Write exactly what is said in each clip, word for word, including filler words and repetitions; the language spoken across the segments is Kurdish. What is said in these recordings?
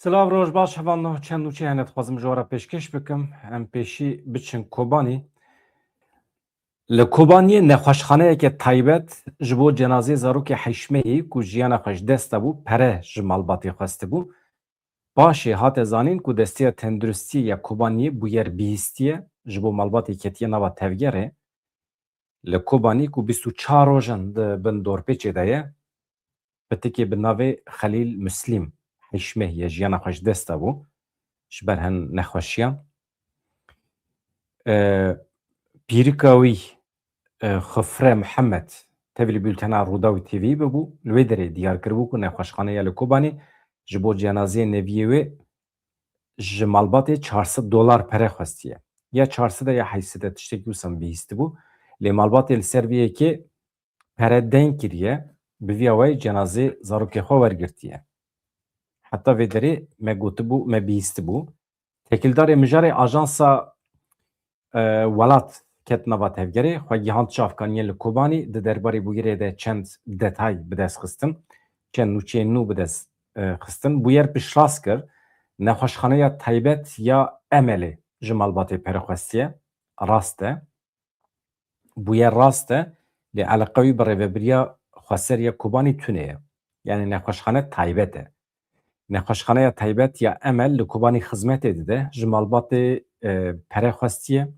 Silav, roj baş, hevalno, çend nûçe hene dixwazim ji we re pêşkêş bikim. Em pêşî biçin Kobanî. Li Kobaniyê nexweşxaneyeke taybet ji bo cenazeyê zarokê heşt mehî ku jiyana xwe ji dest dabû, pere ji malbatê xwestibû. Paşê hate zanîn ku Desteya Tenduristiyê ya Kobaniyê bûyer bihîstiye ji bo malbatê ketiye nava tevgerê. Li Kobanî ku bîst û çar roj in di bin dorpêçê de ye, pitikê bi navê Xelîl Muslîm heşt mehî ye jiyana xwe ji dest dabû ji ber hin nexweşiyan. E, pîrika wî, e, Xifre Mihemed, tevlî bültena Rûdaw T V bibû, li wê derê diyar kiribû ku nexweşxaneya li Kobanî ji bo cenazeyê neviyê wê ji malbatê çar sed dolar pere xwestiye. Ya çar sed e ya heyşt sed e, tiştekî wisa bihîstibû. Lê malbatê li ser vê yekê pere deyn kiriye, bi vî awayî cenazê zarokê xwe wergirtiye. Heta vê derê me gotibû, me bihîstibû. Têkildarê mijarê ajansa, e, Welat ket nava tevgerê, xwe gihand çavkaniyên li Kobanî, di derbarê bûyerê de çend detay bi dest xistin, çend nûçeyên nû bi dest, e, xistin. Bûyer piştrast kir, nexweşxaneya taybet ya Emelê ji malbatê pere xwestiye. Rast e. Bûyer rast e, lê eleqa wî bi rêvebiriya xweseriya Kobanî tune ye. Yanî nexweşxane taybet e. Nexweşxaneya taybet ya Emel li Kobanî xizmetê dide. Ji malbatê, e, pere xwestiye.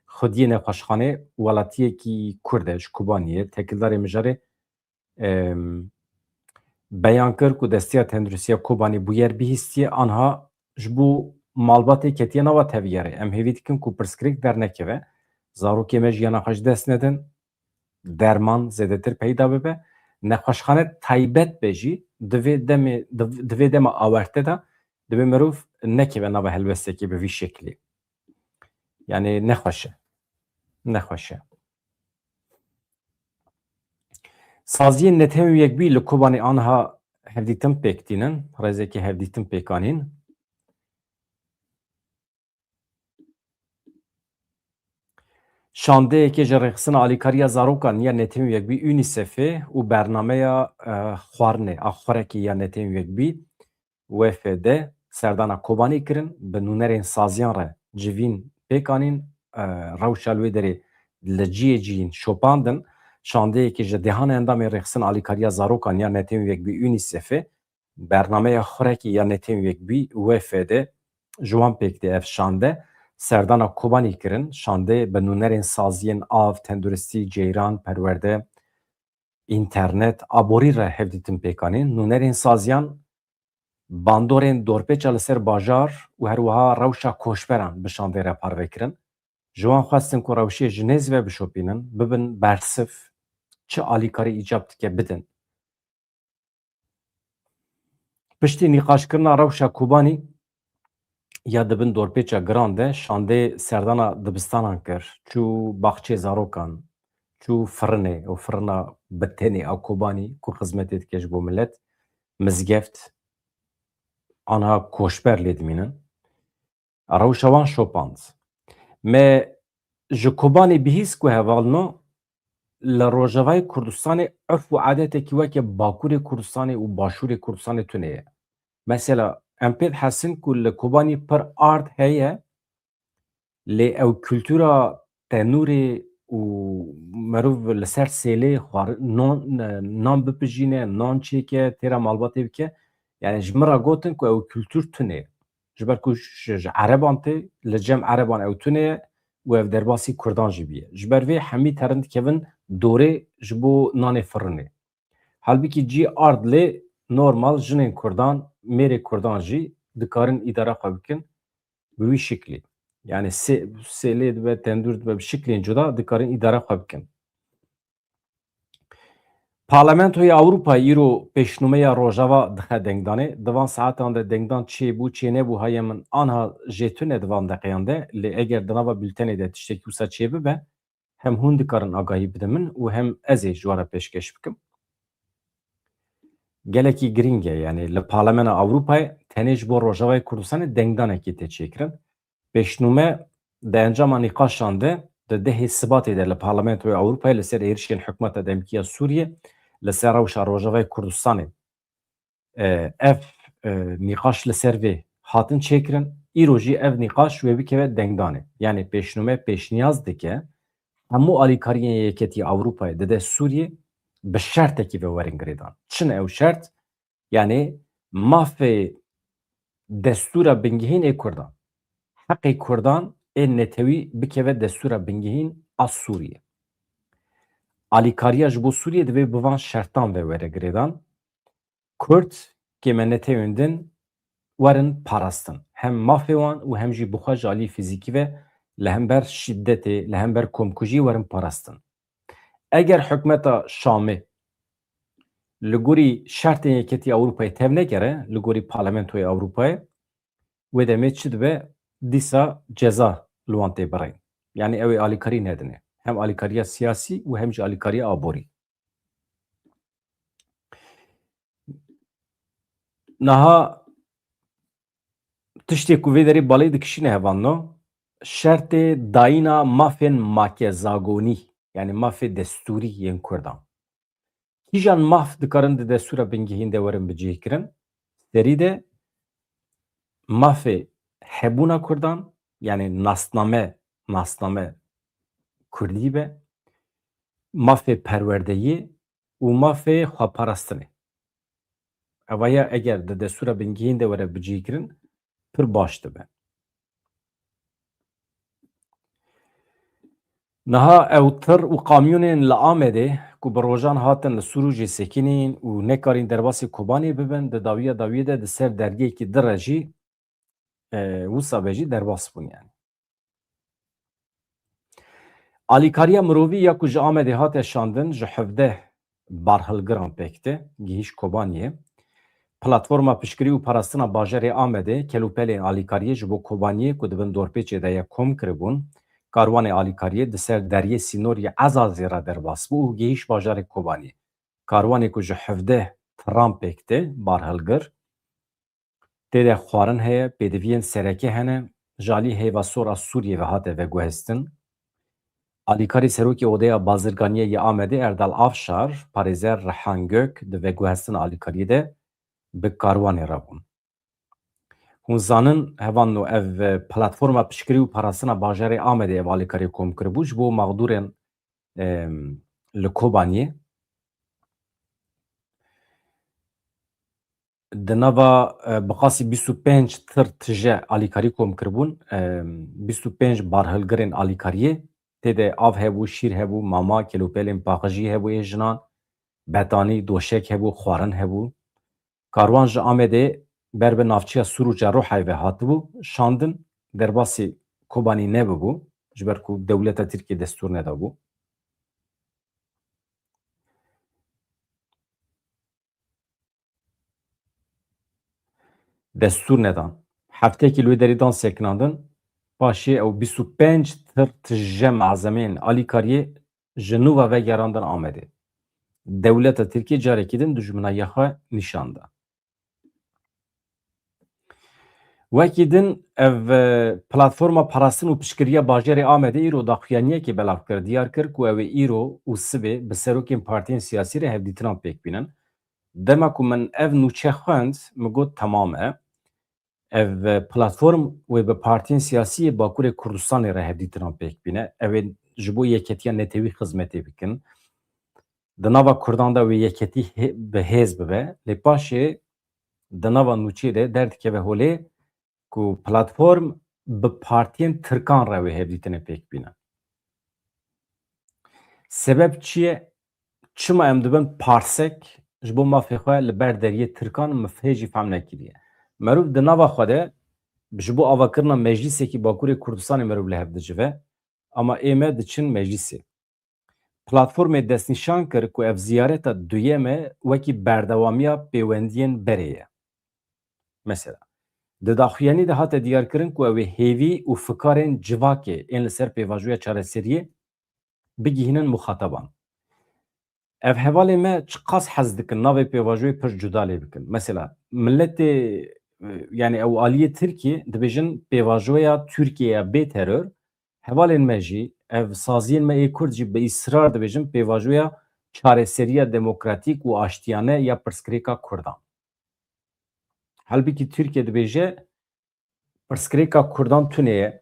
Xwediyê nexweşxanê welatiyekî Kurd e, ji Kobaniyê, têkildarê mijarê, em, beyan kir ku Desteya Tenduristiya Kobanî bûyer bihîstiye, anha ji bo malbatê ketiye nava tevgerê. Em hêvî dikin ku pirsgirêk dernekeve, zarokê me jiyana xwe ji dest nedin, derman zêdetir peyda bibe. Nexweşxane taybet be jî, di vê demê, di, di vê dema awarte de divê mirov nekeve nava helwestekê bi vî şeklî. Yanî nexweş e. Nexweş e. Saziyên Netewên Yekbûyî li Kobanê anha hevdîtin pêk tînin, rêzeke hevdîtin pêk anîn. Şandeyekê ji Rêxistina Alîkariya Zarokan ya Netewên Yekbûyî, UNICEFê, û bernameya, e, xwarinê a xurekê ya Netewên Yekbûyî, W F D, serdana Kobanî kirin, bi nûnerên saziyan re civîn pêk anîn, e, rewşa li wê derê li cihê cihîn şopandin. Şandeyekê ji dehan endamên Rêxistina Alîkariya Zarokan ya Netewên Yekbûyî, UNICEFê, bernameya xurekê ya Netewên Yekbûyî, W F D, ji wan pêk tê ev şande. Serdana Kobanî kirin, şandê bi nûnerên saziyên av, tenduristî, ceyran, perwerde, înternet, aborî re hevdîtin pêk anîn. Nûnerên saziyan bandorên dorpêça li ser bajar û her wiha rewşa koçberan bi şandê re parve kirin. Ji wan xwestin ku rewşê ji nêz ve bişopînin, bibin bersiv, çi alîkarî îcab dike bidin. Piştî nîqaşkirina rewşa Kobanî ya di bin dorpêça giran de, şandê serdana dibistanan kir, çû baxçê zarokan, çû firinê û firina bi tenê a Kobanî ku xizmetê dike ji bo milet, mizgeft, anha koçber lê dimînin. Rewşa wan şopand. Me ji Kobanê bihîst ku hevalno li Rojavayê Kurdistanê urf û adetekî weke Bakurê Kurdistanê û Başûrê Kurdistanê tune ye. Mesela, em pê dihesin ku li Kobanî pir ard heye, lê ew kultura tenûrê û merov li ser sêlê xwar-, non, nan bipijîne, nan çêke, têra malbatê bike, yani ji min re gotin ku ew kultur tune ye. Ji ber ku ji, ji ereban tê, li cem ereban ew tune ye û ev derbasî kurdan jî bûye. Ji ber vê hemî terin dikevin dorê ji bo nanê firinê. Halbikî cî ard lê normal jinên kurdan, mêrê kurdan jî dikarin îdara xwe bikin bi wî şiklî. Yani sê-, sêlê dibe, tendûr dibe, bi şiklên cuda dikarin îdara xwe bikin. Parlamentoya Ewropayê îro pêşnûmeya Rojava dixe dengdanê. Di van saetan de dengdan çêbû, çênebû, heye min anha jê tune di van deqeyan de. Lê eger di nava bultenê de tiştekî wisa çêbibe, hem hûn dikarin agahî bidin min û hem ez ê ji we re pêşkêş bikim. Gelekî girîng e, yani li Parlamena Ewropayê tenê ji bo Rojavayê Kurdistanê dengdanekî tê çêkirin. Pêşnûme di encama nîqaşan de di dehê Sibatê de li Parlamentoya Ewropayê li ser êrişên hikûmeta demkî ya Sûriyê li ser rewşa Rojavayê Kurdistanê, e, ev e, nîqaş li ser vê hatin çêkirin. Îro jî ev nîqaş wê bikeve dengdanê. Yanî pêşnûme pêşniyaz dike hemû alîkariyên Yeketî Ewropayê dide Sûriyê bi şertekî ve werin girêdan. Çi ne ew şert? Yanî mafê destûra bingehîn ê Kurdan. Heqê Kurdan ê netewî bikeve destûra bingehîn a Sûriyê. Alîkariya ji bo Sûriyê divê bi van şertan ve were girêdan. Kurd kêmeneteyên din werin parastin. Hem mafê wan û hem jî bixwe ji alî fîzîkî ve li hember şîdetê, li hember komkujiyê werin parastin. Eger hikûmeta Şamê li gorî şertên Yeketî Ewropayê tev nekere, li gorî Parlamentoya Ewropayê, wê demê çi dibe, dîsa ceza li wan tê birîn. Yanî ew ê alîkarî nedinê. Hem alîkariya siyasî û hem jî alîkariya aborî. Niha tiştê ku vê derê balê dikişîne hevalno, şertê dayîna mafên makezagonî, yanî mafê destûrî yên Kurdan. Kîjan maf dikarin di destûra bingehîn de werin bicihkirin? Serî de mafê hebûna Kurdan, yanî nasname, nasname Kurdî be, mafê perwerdeyê û mafê xweparastinê. Ev ya eger di destûra bingehîn de were bicihkirin, pir baş dibe. Niha ew tir û kamyonên li Amedê ku bi rojan hatin li Sûrûcê sekinîn û nekarîn derbasî Kobanê bibin, di dawiya dawiyê de di ser dergeyekî dire jî, e, wisa be jî derbas bûn yani. Alîkariya mirovî ya ku ji Amedê hate şandin, ji hevdeh barhilgiran pêk tê, gihîşt Kobaniyê. Platforma Piştgirî û Parastina Bajarê Amedê kelûpelên alîkariyê ji bo Kobaniyê ku di bin dorpêçê de ye kom kiribûn. Karwanê alîkariyê di ser deriyê sînorî Ezazê re derbas bû û gihîşt bajarê Kobaniyê. Karwanê ku ji hevdeh tiran pêk tê, barhilgir, tê de xwarin heye, pêdiviyên sereke hene, ji alî Heyva Sor a Sûriyê ve hate veguhestin. Alîkarî serokê Odeya Bazirganiyê yê Amedê Erdal Avşar, parêzer Rehan Gök di veguhestina alîkariyê de bi karwanê re bûn. Hûn zanin, hevalno, ev, e, platforma piştgirî û parastina bajarê Amedê ev alîkarî kom kiribû ji bo mexdûrên, em, li Kobaniyê. Di nava, e, bi qasî bîst û pênc tir tije alîkarî kom kiribûn, e, bîst û pênc barhilgirên alîkariyê, tê de av hebû, şîr hebû, mama, kelûpelên paqijî hebû ê jinan, betanî, doşek hebû, xwarin hebû. Karwan ji Amedê ber bi navçeya Sûrûca Ruhayê ve hatibû şandin, derbasî Kobanî nebibû, ji ber ku dewleta Tirkiyê destûr nedabû. Destûr nedan. Hefteyekî li wê derê dan sekinandin, paşê ew bîst û pênc tir tije malzemeyên alîkariyê ji nû ve vegerandin Amedê. Dewleta Tirkiyê carekî din dijminahiya xwe nîşan da. Wekî din ev, e, platforma parastin û piştgiriya bajarê Amedê îro daxuyaniyekê belav kir, diyar kir ku ew ê îro û sibê bi serokên partiyên siyasî re hevdîtinan pêk bînin. Dema ku min ev nûçe xwend, min got, temam e. Ev, e, platform wê bi partiyên siyasî yê Bakurê Kurdistanê re hevdîtinan pêk bîne. Ew ê ji bo yeketiya netewî xizmetê bikin. Di nava Kurdan de wê yeketî hê-, bi hêz bibe. Lê paşê di nava nûçeyê de derdikeve holê ku platform bi partiyên Tirkan re wê hevdîtinê pêk bîne. Sebeb çi ye? Çima em dibin parsek ji bo mafê xwe li ber deriyê Tirkan, min hê jî fehm nekiriye. Meriv di nava xwe de ji bo avakirina meclîsekî Bakurê Kurdistanê meriv li hev dicive, ama ê me diçin meclîsê. Platformê destnîşan kir ku ev ziyareta duyem e, wekî berdewamiya pêwendiyên berê ye. Mesela, di daxuyanî de hate diyarkirin ku ew ê hêvî û fikarên civakê ên li ser pêvajoya çareseriyê bigihînin muxataban. Ev hevalê me çiqas hez dikin navê pêvajoyê pir cuda lê bikin. Mesela, miletê, e, yani ew aliyê Tirkiyê dibêjin pêvajoya Tirkiye ya bê teror, hevalên me jî, ev saziyên me ê Kurd jî bi îsrar dibêjin pêvajoya çareseriya demokratîk û aştiyane ya pirsgirêka Kurdan. Halbikî Tirkiye dibêje, pirsgirêka Kurdan tune ye,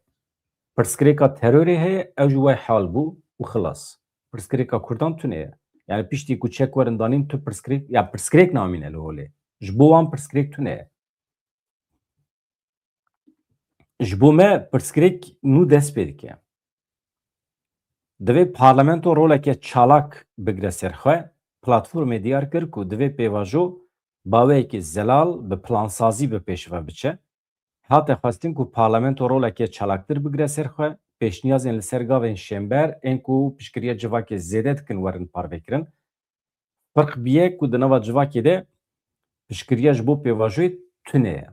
pirsgirêka terorê heye, ew ji we hal bû û xilas. Pirsgirêka Kurdan tune ye. Yani piştî ku çek werin danîn tu pirsgirêk, ya pirsgirêk namîne li holê. Ji bo wan pirsgirêk tune ye. Ji bo me pirsgirêk nû dest pê dike. Divê parlamento roleke çalak bigire ser xwe. Platformê diyar kir ku divê pêvajo baweyekî zelal bi plansazî bi pêş ve biçe. Hate xwestin ku parlamento roleke çalaktir bigire ser xwe, pêşniyazên li ser gavên şênber ên ku piştgiriya civakê zêde dikin werin parvekirin. Firq biye ku di nava civakê de piştgiriya ji bo pêvajoyê tune ye.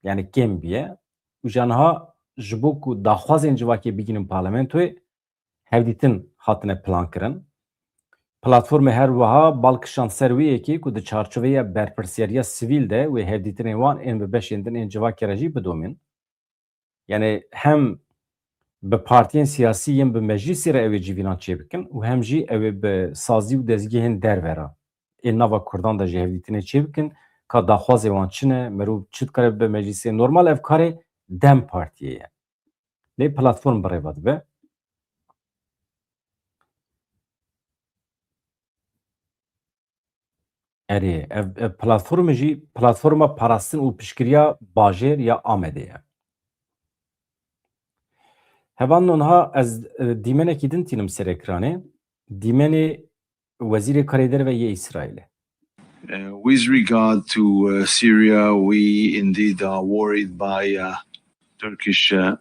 Yani kêm biye. Û ji niha ji bo ku daxwazên civakê bigihînin parlamentoyê, hevdîtin hatine plankirin. Platformê her wiha bal kişand ser wê yekê ku di çarçoveya berpirsyariya sivîl de wê hevdîtinên wan ên bi beşên din ên civakê re jî bidomîn. Yani hem bi partiyên siyasî yên bi meclîsê re ew ê civînan çêbikin û hem jî ew ê bi sazî û dezgehên derve re ên nava Kurdan de jî hevdîtinê çêbikin, ka daxwazê wan çi ne, mirov çi dikare bibe meclîsê. Normal ev karê DEM Partiyê ye. Lê platform bi rê ve dibe. Erê, ev, ev platform jî platforma parastin û piştgiriya bajêr ya Amedê ye. Hevalno, niha ez, e, dîmenekî din tînim ser ekranê. Dîmenê Wezîrê Karê Derve yê Îsraîlê. Uh, with regard to uh, Syria, we indeed are worried by uh, Turkish. Uh,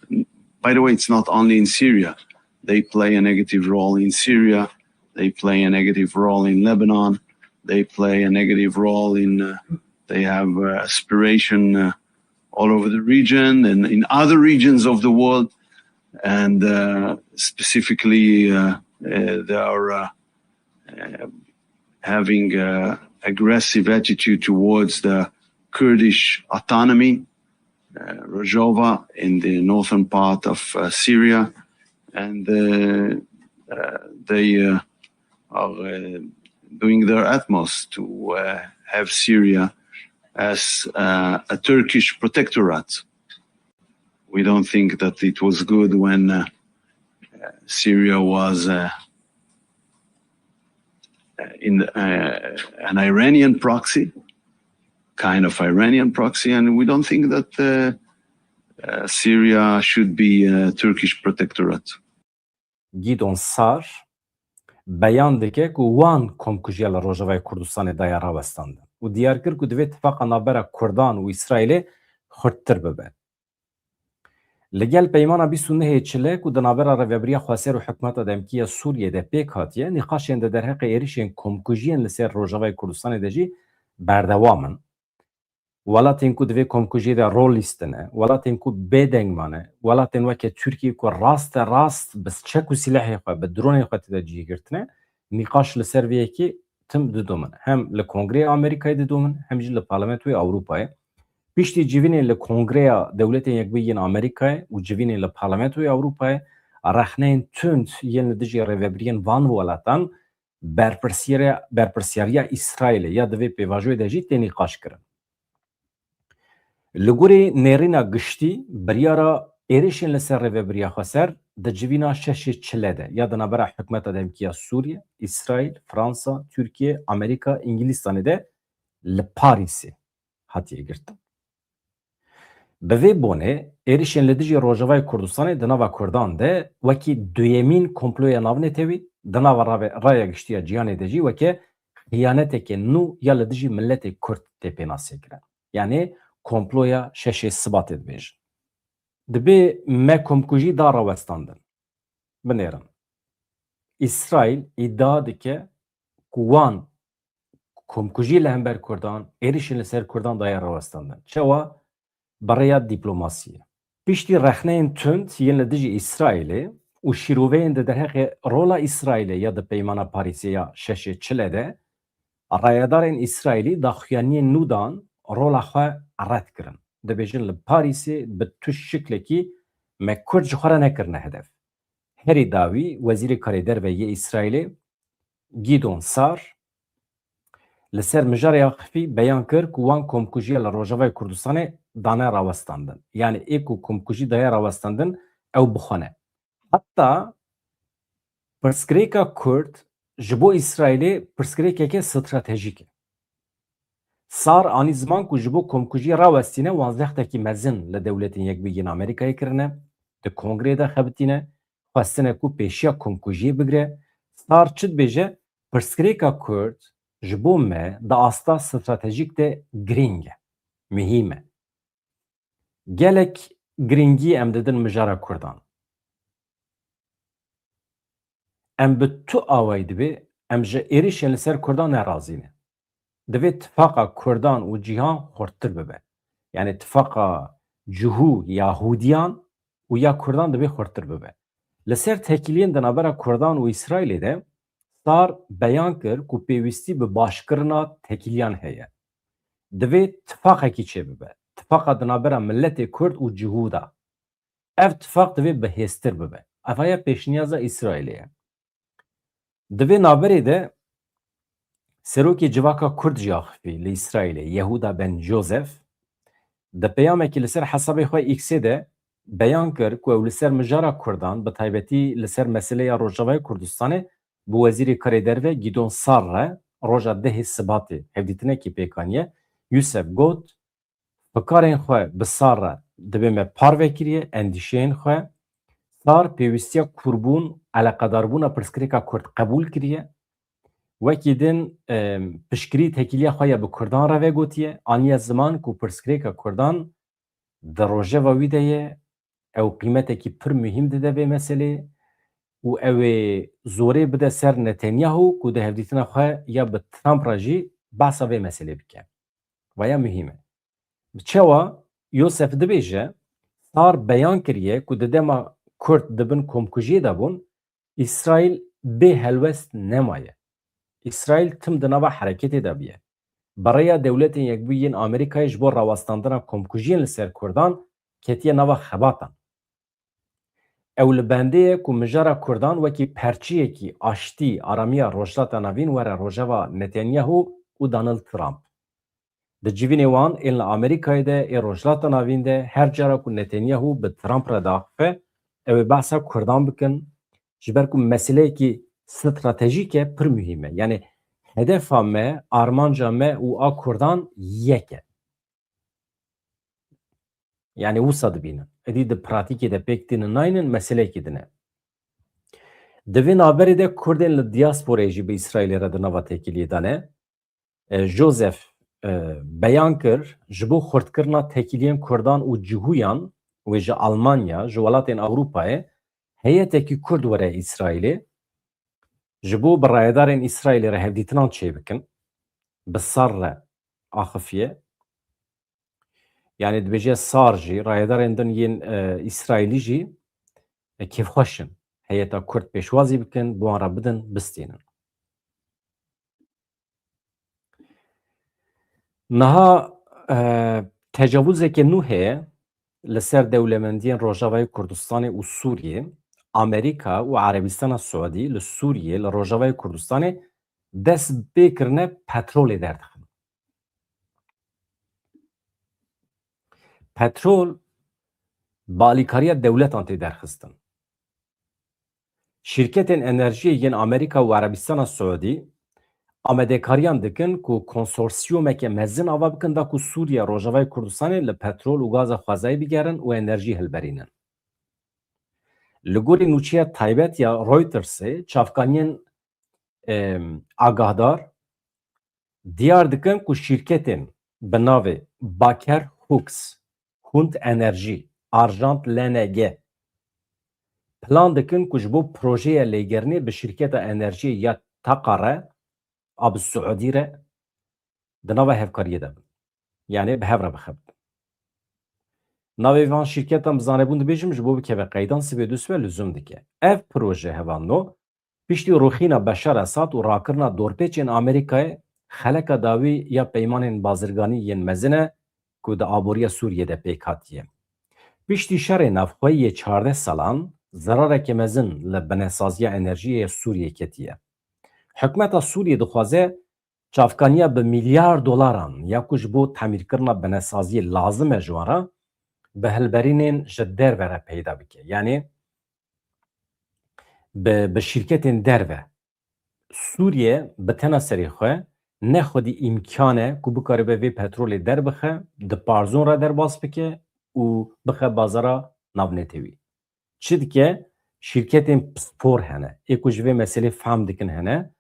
by the way, it's not only in Syria. They play a negative role in Syria. They play a negative role in Lebanon. They play a negative role in. Uh, they have uh, aspiration uh, all over the region and in other regions of the world. And uh, specifically, uh, uh, they are uh, uh, having an aggressive attitude towards the Kurdish autonomy, uh, Rojava, in the northern part of uh, Syria. And uh, uh, they uh, are uh, doing their utmost to uh, have Syria as uh, a Turkish protectorate. We don't think that it was good when uh, uh, Syria was uh, uh, in uh, an Iranian proxy, kind of Iranian proxy, and we don't think that uh, uh, Syria should be a Turkish protectorate. Gîdon Sar beyan dike ku wan komkujiya li Rojavayê Kurdistanê daye rawestandin û diyar kir ku divê tifaqa navbera Kurdan û Îsraîlê xurttir bibe. Li gel peymana bîst û nehê Çile ku di navbera Rêvebiriya Xweser û Hikûmeta Demkî ya Sûriyê de pêk hatiye, nîqaşên di derheqê êrişên komkujiyên li ser Rojavayê Kurdistanê de jî berdewam in. Welatên ku di vê komkujiyê de rol lîstine, welatên ku bêdeng mane, welatên weke Tirkiye ku raste rast bi çek û sîlehê xwe, bi dronên xwe tê de cihê girtine, nîqaş li ser vê yekê tim didomin. Hem li Kongreya Amerîkayê didomin, hem jî li Parlamentoya Ewropayê. Piştî civînên li Kongreya Dewletên Yekbûyî yên Amerîkayê û civînên li Parlamentoya Ewropayê, rexneyên tund yên li dijî rêvebiriyên van welatan berpirsiyere-, berpirsiyariya Îsraîlê ya di vê pêvajoyê de jî tê nîqaşkirin. Li gorî nêrîna giştî, biryara êrişên li ser Rêvebiriya Xweser di civîna şeşê Çile de ya di navbera Hikûmeta Demkî ya Sûriye, Îsraîl, Fransa, Tirkiye, Amerîka, Îngilîstanê de li Parîsê hatiye girtin. Bi vê bonê, êrişên li dijî Rojavayê Kurdistanê di nava Kurdan de wekî duyemîn komploya navnetewî, di nava rave-, raya giştî ya cîhanê de jî weke xiyaneteke nû ya li dijî miletê Kurd tê pênasê kirin. Yanî komploya şeşê Sibatê dibêjin. Dibê me komkujî da rawestandin. Binêrin. Îsraîl îdia dike ku wan komkujiyê li hember Kurdan, êrişên li ser Kurdan daye rawestandin. Çawa? Bi rêya dîplomasiyê. Piştî rexneyên tund yên li dijî Îsraîlê û şîroveyên di derheqê rola Îsraîlê ya di Peymana Parîsê ya şeşê Çile de, rayedarên Îsraîlî daxuyaniyên nû dan, rola xwe red kirin. Dibêjin li Parîsê bi tu şiklekî me Kurd ji xwe re nekirine hedef. Herî dawî Wezîrê Karê Derve yê Îsraîlê Gîdon Sar li ser mijarê Axifî beyan kir ku wan komkujiya li Rojavayê Kurdistanê dane rawestandin. Yanî ê ku komkujî daye rawestandin, ew bixwe ne. Heta pirsgirêka Kurd ji bo Îsraîlê pirsgirêkeke stratejîk e. Sar anî ziman ku ji bo komkujiyê rawestîne, wanzextekî mezin li Dewletên Yekbûyî yên Amerîkayê kirine, di kongreyê de xebitîne, xwestine ku pêşiya komkujiyê bigire. Sar çi dibêje? Pirsgirêka Kurd ji bo me di asta stratejîk de girîng e, muhîm e. Gelek girîngî em didin mijara Kurdan. Em bi tu awayî divê em ji êrişên li ser Kurdan nerazî ne. Divê tifaqa Kurdan û cîhan xurttir bibe. Yanî tifaqa cihû Yahûdiyan û ya Kurdan divê xurttir bibe. Li ser tekiliyên di navbera Kurdan û Îsraîlê de Sar beyan kir ku pêwîstî bi başkirina tekiliyan heye. Divê tifaqekî çêbibe. Tifaqa di navbera miletê Kurd û cihû de. Ev tifaq divê bihêztir bibe. Eva ya pêşniyaza Îsraîlê ye. Di vê navberê de Serokê Civaka Kurd jî axifî li Îsraîlê, Yehuda Ben Josef, di peyamekî li ser hesabê xwe X-ê de beyan kir ku ew li ser mijara Kurdan, bi taybetî li ser meseleya Rojavayê Kurdistanê, bi Wezîrê Karê Derve Gîdon Sar re roja dehê Sibatê hevdîtinekî pêk aniye. Yusef got, Fikarên xwe bi Sar re divê me parve kiriye, endîşeyên xwe. Sar pêwîstiya kûrbûn, eleqedarbûna pirsgirêka Kurd qebûl kiriye. Wekî din, em, piştgirî tekîliya xwe ya bi Kurdan re vegotiye, aniye ziman ku pirsgirêka Kurdan di rojeva wî de ye, ew qîmetekî pir muhîm dide vê meselê û ew ê zorê bide ser Netanyahu ku di hevdîtina xwe ya bi Trump re jî behsa vê meselê bike. Vaya muhîm e. Bi çawa? Yosef dibêje, Sar beyan kiriye ku di dema Kurd di bin komkujiyê de bûn, Îsraîl bê helwest nemaye. Îsraîl tim di nava hereketê de bûye. Bi rêya Dewletên Yekbûyî yên Amerîkayê ji bo rawestandina komkujiyên li ser Kurdan ketiye nava xebatan. Ew li bendê ye ku mijara Kurdan wekî perçiyekî aştî, aramiya Rojhilata Navîn were rojeva Netanyahu û Donald Trump. Di civînê wan ên li Amerîkayê de, ê Rojhilata Navîn de, her cara ku Netanyahu bi Trump re diaxife, ew ê behsa Kurdan bikin, ji ber ku meseleyekî stratejîk e, pir muhîm e. Yanî hedefa me, armanca me û a Kurdan yek e. Yanî wisa dibînin. Êdî di pratîkê de pêk tînin naynin, meseleyekî din e. Di vê navberê de Kurdên li diasporeyê jî bi Îsraîlê re di nava têkiliyê de ne. E, Joseph, e, beyan kir, ji bo xurtkirina têkiliyên Kurdan û cihûyan wê ji Almanya, ji welatên Ewropayê heyetekî Kurd were Îsraîlê, ji bo bi rayedarên Îsraîlê re hevdîtinan çêbikin, bi Sar re axifiye. Yanî dibêje Sar jî, rayedarên din yên, e, Îsraîlî jî, e, kêfxweş in. Heyeta Kurd pêşwazî bikin, bi wan re bidin, bistînin. Niha, e, tecavuzeke nû heye li ser dewlemendiyên Rojavayê Kurdistanê û Sûriyê. Amerîka û Erebistana Siûdî li Sûriyê, li Rojavayê Kurdistanê dest pê kirine petrolê derdixin. Petrol bi alîkariya dewletan tê derxistin. Şîrketên enerjiyê yên Amerîka û Erebistana Siûdî amadekariyan dikin ku konsorsiyomeke mezin ava bikin da ku Sûriye, Rojavayê Kurdistanê li petrol û gaza xwezayî bigerin û enerjî hilberînin. Li gorî nûçeya taybet ya Reutersê, çavkaniyên, em, agahdar diyar dikin ku şîrketên bi navê Baker Hughes, Hund Enerjî, Arjant L N G plan dikin ku ji bo projeya lêgerînê bi şîrketa enerjiyê ya Taqa re a bi Siûdî re di nava hevkariyê de bin. Yanî bi hev re bixebitin. Navê van şîrketan bi zanebûn dibêjim ji bo bikeve qeydan, sibê dû sibe luzum dike. Ev proje hevalno piştî rûxîna Beşar Esad û rakirina dorpêçên Amerîkayê xeleka dawî ya peymanên bazirganî yên mezin e ku di aboriya Sûriyê de pêk hatiye. Piştî şerê navxweyî yê çardeh salan zerareke mezin li binesaziya enerjiyê ya Sûriyê ketiye. Hikûmeta Sûriyê dixwaze çavkaniya bi milyar dolaran ya ku ji bo temîrkirina binesaziyê lazim e ji wan re, bi hilberînên ji derve re peyda bike. Yanî bi, bi şîrketên derve. Sûriye bi tena serê xwe ne xwedî îmkan e ku bikaribe vê petrolê derbixe, di parzon re derbas bike û bixe bazara navnetewî. Çi dike? Şîrketên pispor hene. Ê ku ji vê meselê fehm dikin hene.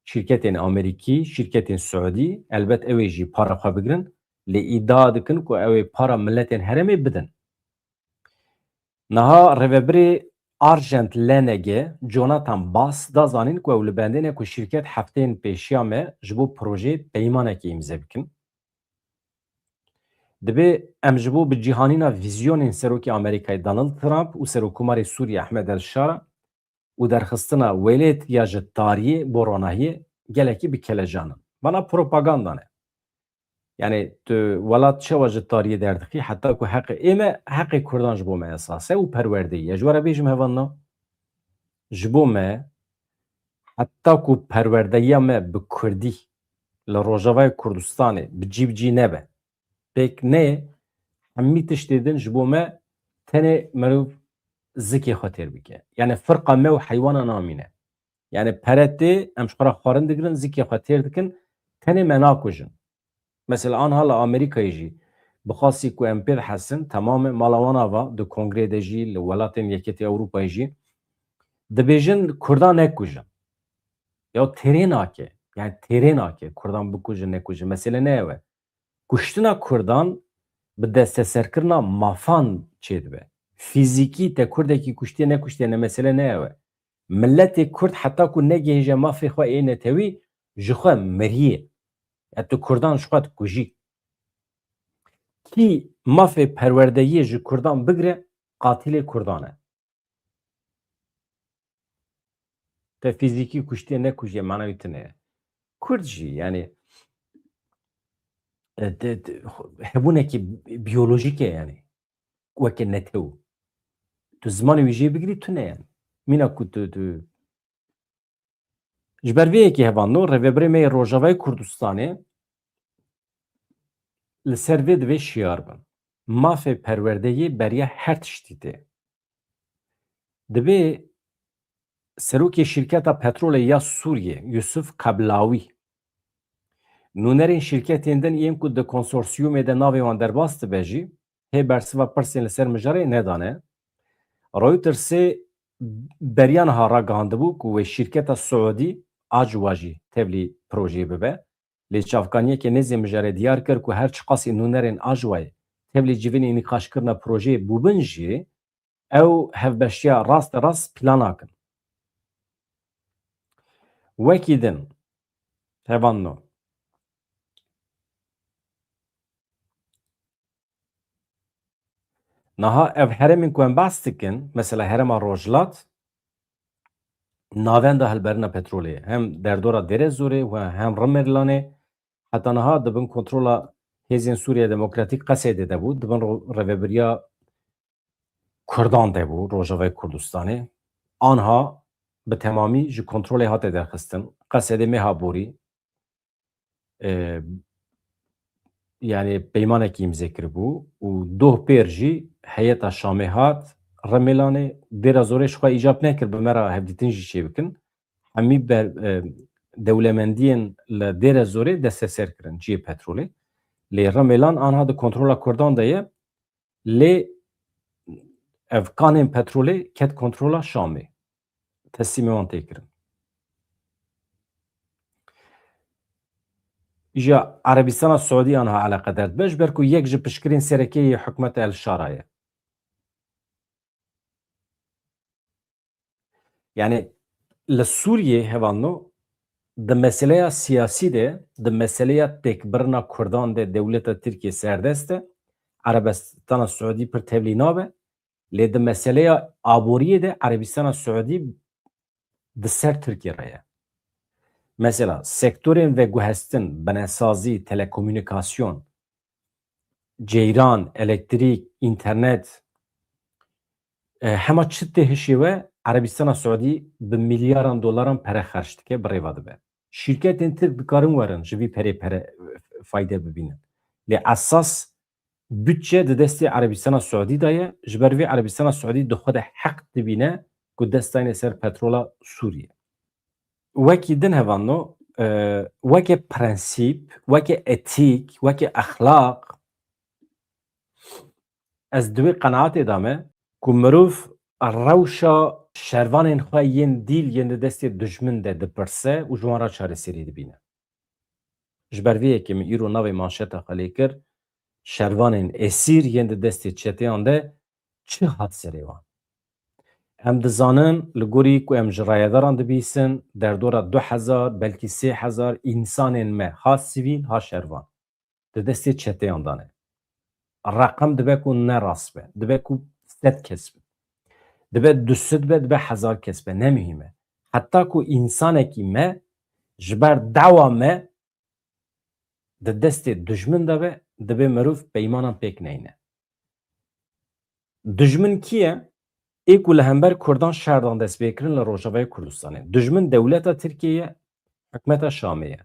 Şîrketên Amerîkî, şîrketên Siûdî, elbet ew ê jî para xwe bigirin. Lê îdia dikin ku ew ê para miletên herêmê bidin. Niha rêvebirê Argent L N G, Jonathan Bass, da zanîn ku ew li bendê ne ku şîrket hefteyên pêşiya me ji bo projeyê peymanekê îmze bikin. Dibê em ji bo bi cîhanîna vîzyonên Serokê Amerîkayê Donald Trump û Serokkomarê Sûriyê Ehmed El Şara û derxistina welêt ya ji tariyê bo ronahiyê gelekî bi kelecan in. Vana propaganda ne. Yanî tu welat çawa ji tariyê derdixî, heta ku heqê ê me, heqê Kurdan ji bo me esas e û perwerdeyî ye. Ji we re bêjim hevalno, ji bo me, heta ku perwerdeyiya me bi Kurdî li Rojavayê Kurdistanê bi cî bi cî nebe, pêk neyê, hemî tiştê din ji bo me tenê meriv zikê xwe têr bike. Yanî firqa me û heywana namîne. Yanî pere tê, em ji xwe re xwarin digirin, zikê xwe têr dikin, tenê me nakujin. Mesela anha li Amerîkayê jî bixwasî ku em pê dihesin, temam e, mala wan ava, di kongrê de jî, li welatên Yekêtî Ewropayê jî, dibêjin Kurdan nekujin. Ya têrê nake. Yanî têrê nake Kurdan bikujin, nekujin. Mesele ne ew e. Kuştina Kurdan bi desteserkirina mafan çêdibe. Fîzîkî te Kurdekî kuştiye nekuştiye ne mesele ne ew e. Miletê Kurd heta ku negihêje mafê xwe ê netewî, ji xwe miriyê. Ya tu Kurdan ji xwe dikujî. Kî mafê perwerdeyiyê ji Kurdan bigire, qatilê Kurdan e. Te fîzîkî kuştiye nekujtiye, mana wî tune ye. Kurd jî, yanî, e, te, te, hebûnekî biyolojîk e, yanî. Weke netew. Tu zimanê wî jê bigirî, tune ye. Mîna ku tu, tu, Ji ber vê yekê hevalno, rêvebirê me yê Rojavayê Kurdistanê li ser vê divê şiyar bin. Mafê perwerdeyê beriya her tiştî tê. Divê serokê şîrketa petrolê ya Sûriyê, Yusuf Kablawî, nûnerên şîrketên din yên ku di konsorsiyumê de navê wan derbas dibe jî, hê bersiva pirsên li ser mijarê nedane. Reutersê beriya niha ragihandibû ku wê şîrketa Siûdî Acwa jî tevlî projeyê bibe. Lê çavkaniyeke nêzê mijarê diyar kir ku her çiqasî nûnerên Acwayê tevlî civînê nîqaşkirina projeyê bûbin jî, ew hevbeşiya rasterast plan nakin. Wekî din, hevalno. Niha ev herêmên ku em behs dikin, mesela herêma Rojhilat, navenda hilberîna petrolê ye. Hem derdora Dêrezorê û hem Rimirlanê, heta niha di bin kontrola Hêzên Sûriya Demokratîk Qesedê de bû, di bin ro-, rêvebiriya Kurdan de bû, Rojavayê Kurdistanê. Anha bi temamî ji kontrolê hate derxistin. Qesedê meha borî, e, yanî peymanekî îmze kiribû û doh pêr jî heyeta Şamê hat Remêlanê. Dêra Zorê ji xwe îcab nekir bi me re hevdîtin jî çêbikin. Hemî ber-, e, dewlemendiyên li Dêra Zorê desteser kirin cihê petrolê. Lê Remêlan anha di kontrola Kurdan de ye. Lê ev kanên petrolê ket kontrola Şamê. Teslîmê wan tê kirin. Îja Erebistana Siûdî anha eleqedar dibe, ji ber ku yek ji piştgirên sereke yê hikûmeta El Şara ye. Yanî li Sûriyê hevalno di meseleya siyasî de, di meseleya têkbirina Kurdan de dewleta Tirkiyê serdest e. Erebistana Siûdî pir tevlî nabe. Lê di meseleya aboriyê de Erebistana Siûdî di ser Tirkiyê re ye. Mesela sektorên veguhestin, binesazî, telekomûnîkasyon, ceyran, elektrîk, înternet, e, hema çi tê hişê we, Erebistana Siûdî bi milyaran dolaran pere xerc dike, bi rêva dibe. şîrketên Tirk dikarin werin ji vî perê pere fayde bibînin. Lê esas budçe di destê Erebistana Siûdî de ye. Ji ber vê Erebistana Siûdî di xwe de heq dibîne ku dest dayne ser petrola Sûriyê. Wekî din hevano, e, weke prensîp, weke etîk, weke exlaq, ez di wê qenaetê de me ku mirov rewşa şervanên xwe yên dîl yên di destê dijmin de dipirse û ji wan re çareserî dibîne. Ji ber vê yekê min îro navê manşeta xwe lê kir, şervanên esîr yên di destê çeteyan de çi hat serê wan? Em dizanin, li gorî ku em ji rayedaran dibîsin, derdora du hezar, belkî sê hezar însanên me, ha sivîl, ha şervan, di destê çeteyan de ne. Reqem dibe ku ne rast be, dibe ku sed kes be, dibe du sed be, dibe hezar kes be, ne muhîm e. Heta ku însanekî me, ji ber dawa me, di destê dijmin de be, divê mirov peymanan pêk neyne. Dijmin kî ye? Ê ku li hember Kurdan şer dan destpêkirin li Rojavayê Kurdistanê. Dijmin dewleta Tirkiyê ye, hikûmeta Şamê ye.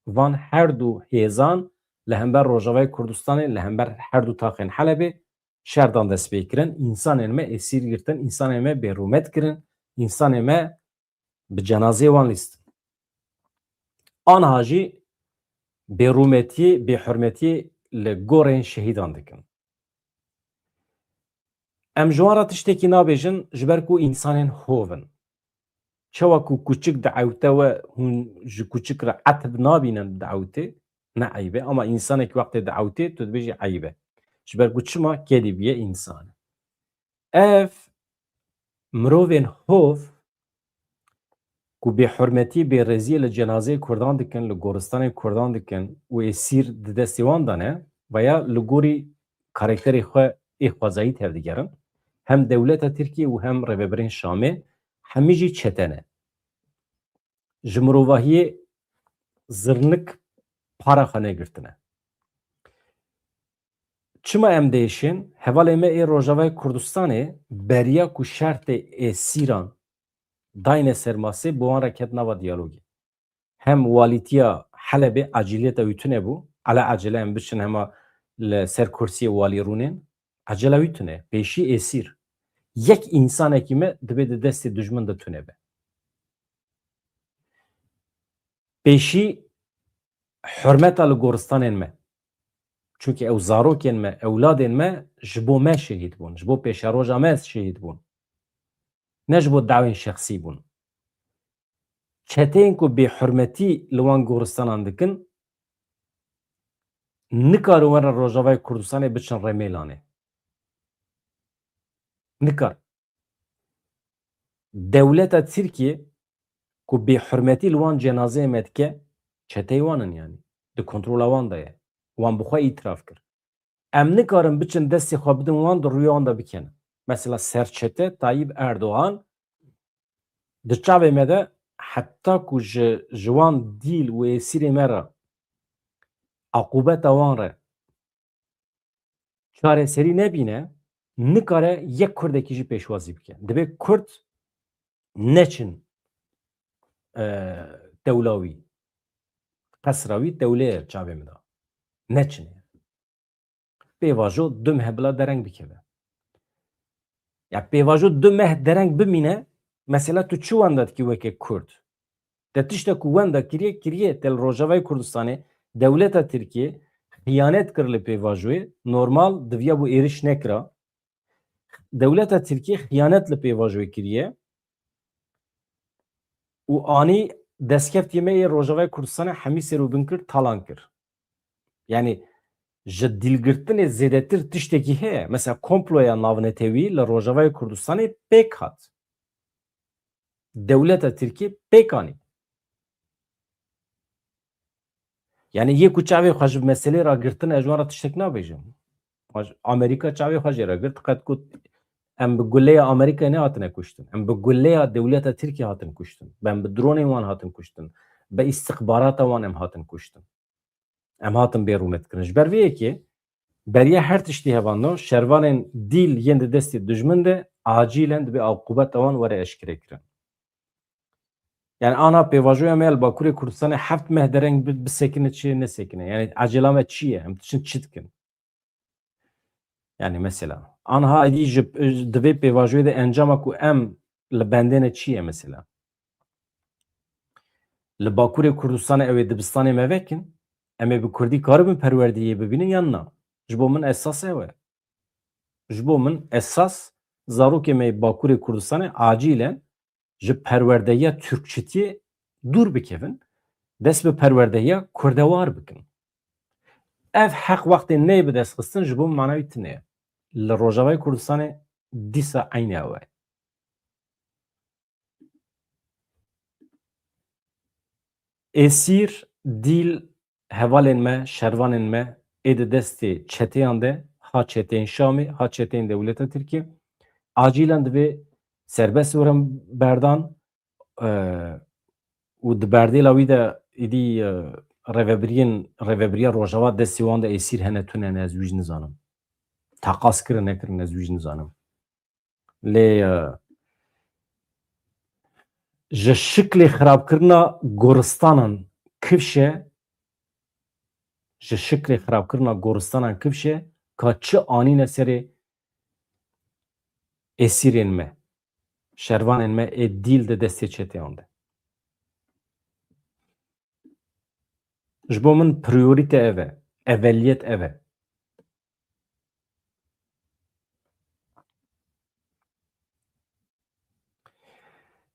Van her du hêzan li hember Rojavayê Kurdistanê, li hember her du taxên Helebê şer dan destpêkirin. Însanên me êsîr girtin, însanên me bêrûmet kirin, însanê me bi cenazeyê wan lîstin. Anha jî bêrûmetiyê, bêhurmetiyê li gorên şehîdan dikin. Em ji wan re tiştekî nabêjin, ji ber ku însanên hov in. Çawa ku kuçik diewte we, hûn ji kuçik re etib nabînin diewtê, ne eyb e, ama însanekî wextê diewtê, tu dibêjî eyb e. Ji ber ku çima? Kedî bûye însan e. Ev mirovên hov ku bêhurmetî, bêrêziyê li cenazeyê Kurdan dikin, li goristanên Kurdan dikin û êsîr di destê wan de ne, veya li gorî karakterê xwe ê xwezayî tevdigerin, hem dewleta Tirkiyê û hem rêvebirên Şamê hemî jî çete ne. Ji mirovahiyê zirnik para xwe negirtine. Çima em diêşên? Hevalê me ê Rojavayê Kurdistanê beriya ku şertê êsîran dayne ser masê, bi wan re ket nava diyalogê. Hem walîtiya Helebê aciliyeta wî tune bû. Ala acele em biçin hema li ser kursiyê walî rûnên. Acela wî tune. Pêşî êsîr. Yek însanekî me divê di destê dijmin de tune be. Pêşî hurmeta li goristanên me. Çunkî ew zarokên me, ewladên me ji bo me şehîd bûn, ji bo pêşeroja me şehîd bûn. Ne ji bo dawên şexsî bûn. Çeteyên ku bêhurmetî li wan goristanan dikin, nikarin werin Rojavayê Kurdistanê biçin Remêlanê. Nikar. Dewleta Tirkiyê ku bêhurmetî li wan cenazeyê me dike, çeteyê wan in yanî. Di kontrola wan de ye. Wan bi xwe îtiraf kir. Em nikarin biçin destê xwe bidin wan, di rûyê wan de bikene. Mesela serçete Tayyip Erdogan di çavê me de heta ku ji, ji wan dîl û êsîrê me re, aqûbeta wan re çareserî nebîne, nikare yek kurdekî jî pêşwazî bike. Divê kurd neçin, e, tewla wî, qesra wî tewlê ye çavê min de. Neçine. Pêvajo du meh bila dereng bikeve. Ya pêvajo du meh dereng bimîne, mesela tu çi wenda dikî weke kurd? Te tiştek ku wenda kiriye, kiriye. Te li Rojavayê Kurdistanê dewleta Tirkiyê xiyanet kir li pêvajoyê, normal diviya bû êriş nekira. Dewleta Tirkiyê xiyanet li pêvajoyê kiriye û anî destkeftiyê me yê Rojavayê Kurdistanê hemî sêr û bin kir, talan kir. Yanî ji dîlgirtinê zêdetir tiştekî heye. Mesela komploya navnetewî li Rojavayê Kurdistanê pêk hat. Dewleta Tirkiyê pêk anî. Yanî yê ku çavê xwe ji meselê re girtine, ez ji wan re tiştek nabêjim. Amerîka çavê xwe jê re girt, qet got, em bi guleya Amerîkayê nehatine kuştin. Em bi guleya dewleta Tirkiyê hatin kuştin. Em bi dronên wan hatin kuştin. Bi îstixbarata wan em hatin kuştin. Em hatin bê rûmetkirin. Ji ber vê yekê beriya her tiştî hevano, şervanên dîl yên di destê dijmin de acîlen divê aqûbeta wan were eşkerekirin. Yani ana pêvajoya me li Bakurê Kurdistanê heft meh dereng bi-, bisekine çi nesekine. Yani ecela me çi ye? Em diçin çi dikin? Yani mesela. Anha êdî ji, di vê pêvajoyê de encama ku em li bendê ne çi ye mesela? Li Bakurê Kurdistanê ew ê dibistanê me vekin, em ê bi kurdî karibin perwerdeyê bibînin yan na? Ji bo min esas ew e. Ji bo min esas zarokê me yê Bakurê Kurdistanê acilen ji perwerdeya Türkçitiyê dûr bikevin, dest bi perwerdeya kurdewar bikin. Ev heq wextê neyê bi dest xistin, ji bo min mana wî tune ye. Li Rojavayê Kurdistanê dîsa eynî ew e. Êsîr, dîl, hevalên me, şervanên me ê di destê çeteyan de, ha çeteyên Şamê, ha çeteyên dewleta Tirkiyê, acilen divê serbest werin berdan, e, û di berdêla wî de êdî, e, rêvebiriyên, rêvebiriya Rojava destê wan de êsîr hene tune ne, ez wî jî nizanim. Teqas kirin nekirin, ez wî jî nizanim. Lê, e, ji şiklê xirabkirina goristanan kifş e, ji şiklê xirabkirina goristanan kifş e, ka çi anîne serê êsîrên me, şervanên me ê dîl di destê çeteyan de. Ji bo min priyorîte ev e, eveliyet ev e.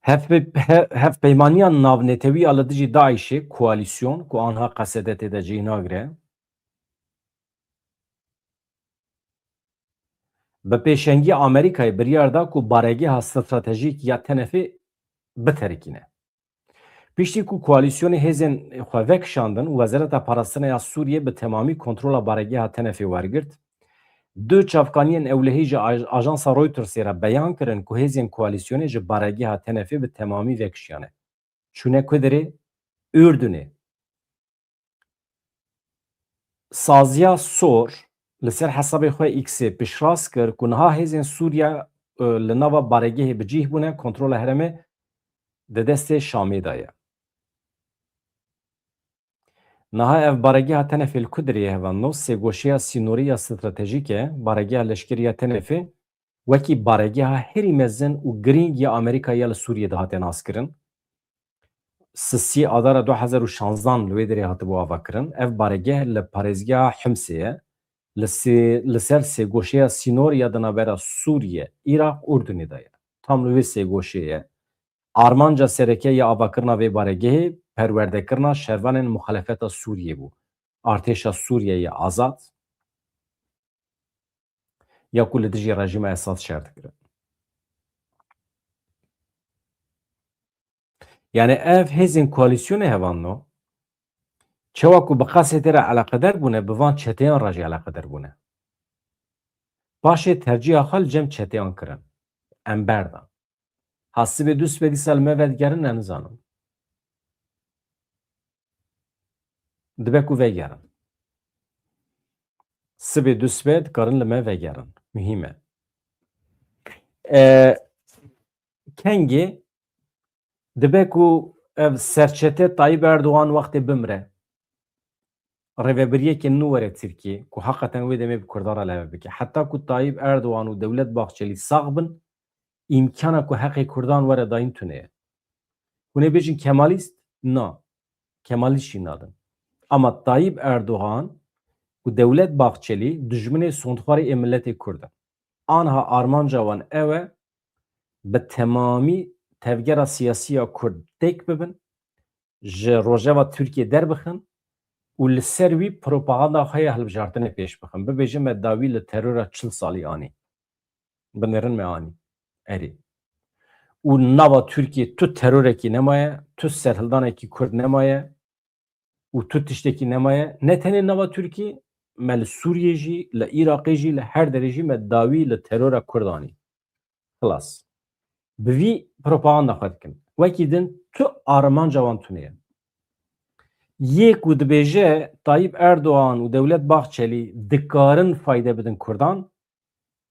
Hevpe-, he-, hevpeymaniya navnetewî ya li dijî DAIŞê, koalîsyon ku anha Qesede tê de cih nagire, bi pêşengiya Amerîkayê biryar da ku baregeha stratejîk ya Tenefê biterikîne. Piştî ku koalîsyonê hêzên xwe vekişandin û Wezareta Parastinê ya Sûriyê bi temamî kontrola baregeha Tenefê wergirt, du çavkaniyên ewlehî ji aj-, ajansa Reutersê re beyan kirin ku hêzên koalîsyonê ji baregeha Tenefê bi temamî vekişiyane. Çûne ku derê? Urdunê. Saziya Sor li ser hesabê xwe X-ê piştrast kir ku niha hêzên Sûriye, e, li nava baregehê bi cih bûne, kontrola herêmê di destê Şamê de ye. Niha ev baregeha Tenefê li ku derê ye, hevalno? Sêgoşeya sînorî ya stratejîk e, baregeha leşkerî ya Tenefê wekî baregeha herî mezin û girîng ya Amerîkayê ya li Sûriyê dihate naskirin. Sisî Adara du hezar û şanzdan li wê derê hatibû avakirin. Ev baregeh li parêzgeha Himsê ye. Li sê-, li ser sêgoşeya sînor ya di navbera Sûriye, Iraq, Urdunê de ye. Tam li wê sêgoşê ye. Armanca sereke ya avakirina vê baregehê perwerdekirina şervanên muxalefeta Sûriyê bû. Artêşa Sûriyeyê azad ya ku li dijî rejîma Esad şer dikirin. Yani ev hêzên koalîsyonê, hevalno, çawa ku bi Qesedê re eleqeder bûne, bi van çeteyan re jî eleqeder bûne. Paşê tercîha xwe li cem çeteyan kirin. Em berdan. Ha sibê du sibê dîsa li me vedigerin, ne nizanim. Dibe ku vegerin. Sibê du sibê dikarin li me vegerin. Muhîm e. E, kengê dibe ku ev serçete Tayyip Erdogan wextê bimre, rêvebiriyeke nû were Tirkiyê, ku heqeten wê demê bi Kurdan re leve bike. Heta ku Tayyip Erdogan û Dewlet Bahçelî sax bin, îmkana ku heqê Kurdan were dayîn tune ye. Hûn ê bêjin Kemalîst? Na. Kemalîst jî nadin. Ama Tayyip Erdogan û Dewlet Bahçelî dijminê sondxwarê ê miletê Kurd in. Anha armanca wan ew e, bi temamî tevgera siyasî ya Kurd têk bibin, ji rojeva Tirkiyê derbixin û li ser wî propaganda xwe ya hilbijartinê pêş bixin. Bibêjin me dawî li terora çil salî anî. Binêrin me anî. Erê. Û nava Tirkiyê tu terorekî nemaye, tu serhildanekî Kurd nemaye û tu tiştekî nemaye. Ne tenê nava Tirkiyê, me li Sûriyê jî, li Iraqê jî, li her derê jî me dawî li terora Kurd anî. Xilas. Bi vî propaganda xwe dikin. Wekî din tu armanca wan tune ye. Yê ku dibêje Tayyip Erdogan û Dewlet Bahçelî dikarin fayde bidin Kurdan,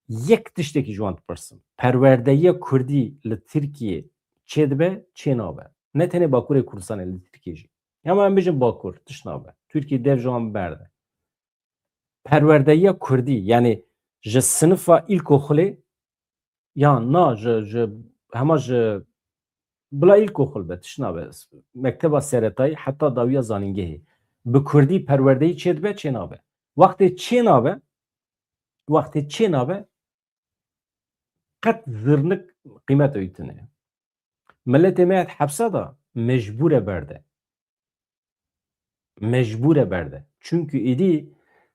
yek tiştekî ji wan dipirsim. Perwerdeyiya Kurdî li Tirkiyê çêdibe, çênabe? Ne tenê Bakurê Kurdistanê, li Tirkiyê jî. Hema em bêjin Bakur, tişt nabe. Tirkiye dev ji wan berde. Perwerdeyiya Kurdî, yani ji sinifa îlkoxulê, ya na, ji, ji, hema ji bila îlkoxul be, tişt nabe. Mekteba seretayî heta dawiya zanîngehê. Bi Kurdî perwerdeyî çêdibe, çênabe. Wextê çênabe, wextê çênabe, qet zirnik qîmeta wî tune ye. Miletê me yê hepsa de mecbûr e berde. Mecbûr e berde. Çunkî êdî